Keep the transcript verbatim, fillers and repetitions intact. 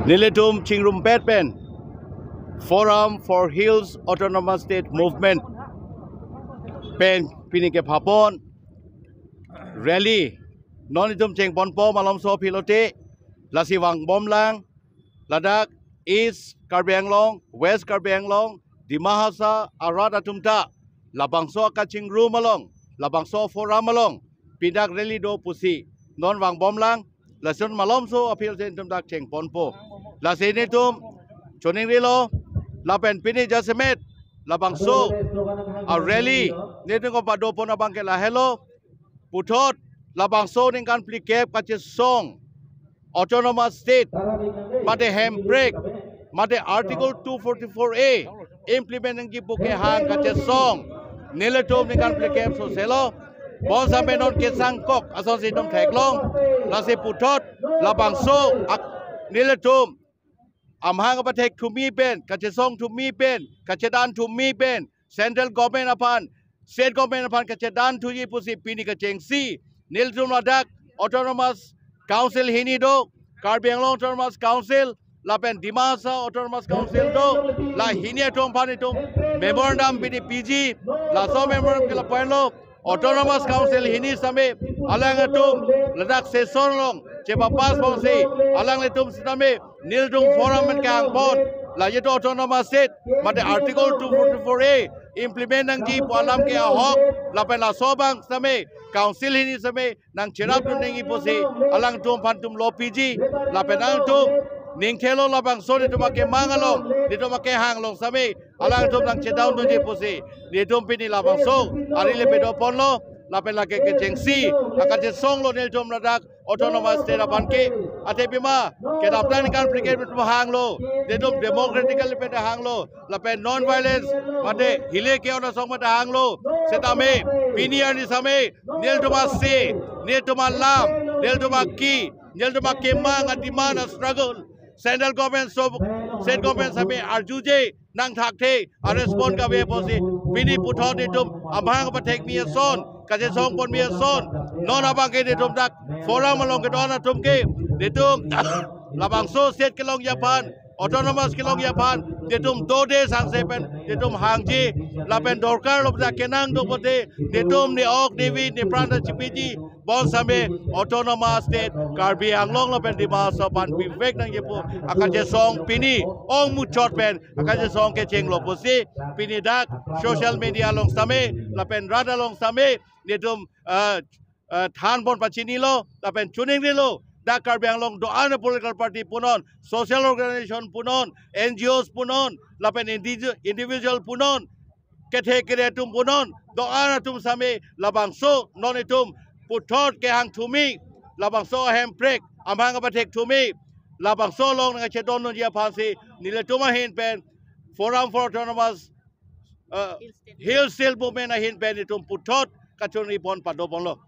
Nelitum chingrumpet pen Forum for Hills Autonomous State Movement pen pini kephapon rally non itum chengponpo malomso aphi lote, lasi vangbomlang, ladak East Karbi Anglong, West Karbi Anglong, Dima Hasao arat atum ta labangso akachingrum along, labangso forum along pini dak rally do pusi non vangbomlang, lason malomso aphi lote itum dak chengponpo. Lasi nelitum choningrilo, lapen pini jasemet labangso a rally nelitum kopadopon abang ke lahelo, puthot labangso ningkan phlikep kachesong Autonomous State mate hemprek mate Article two forty-four A implement nangji pu kehang kachesong nelitum ningkan phlikep soselo, bonsame non kesangkok asonsi itum theklong. Lasi puthot labangso ak- nelitum amahang apathek thumi pen, kachesong thumi pen, kachedan thumi pen, central government aphan, state government aphan kachedan thuji pusi pini kechengsi nelitum ladak Autonomous Council hini do, Karbi Anglong Autonomous Council lapen Dima Hasao Autonomous Council do, la hini atum aphan itum memorandum pini piji, laso memorandum ke lapu-anlo, Autonomous Council hini sitame alang atum ladak session along chepapass ponsi alanglitum sitame nelitum forum pen kehangpon, la itum Autonomous State mate Article two forty-four A implement nangji pu alam ke ahok, lapen laso abang sitame council hini sitame nangcherapdun nangji pusi alangtum aphan itum lo piji, lapen alangtum ningthelo labangso nelitum akemang along, nelitum akehang along sitame alangtum nangchedaun dunji pusi nelitum pini labangso a rally padoponlo, lapen lake kechengsi akachesonglo nelitum ladak Autonomous State aphan ke. Athe pima kedamtang ningkan phlikep itum hanglo, nelitum democratically pen hanglo, lapen non violence mate hileke ona song mate hanglo, setame pini arni sitame nelitum ase, nelitum alam, nelitum aki, nelitum akemang a demand a struggle central government, so state government sitame arjuje nangthakthe a respond kave pusi pini puthot nelitum amahang apathek mi ason, kachesong pon mi ason, non abang ke nelitum dak forum along kedo-an atum ke nelitum labangso state kelongji aphan, autonomous kelongji aphan nelitum dode sangse pen nelitum hangji, lapen dorkar lo dak kenang do pote nelitum ne ok ne vi ne pran ta chipiji, bonsame Autonomous State Karbi Anglong lapen Dima Hasao aphan pivek nangji pu akachesong pini ong muchot pen akachesong kechenglo pusi pini dak social media along sitame lapen rat along sitame nelitum, ah, ah, thanpon pachinilo lapen choningrilo, dak Karbi Anglong do-an a political party punon, social organization punon, N G Os punon, lapen indi- individual punon, kethe kere atum punon, do-an atum sitame labangso non itum puthot kehang thumi, labangso hemprek amahang apathek thumi, labangso along nangchedondunji aphansi nelitum ahin pen Forum for Autonomous, uh, Hill State Movement ahin pen itum puthot kachingripon padoponlo.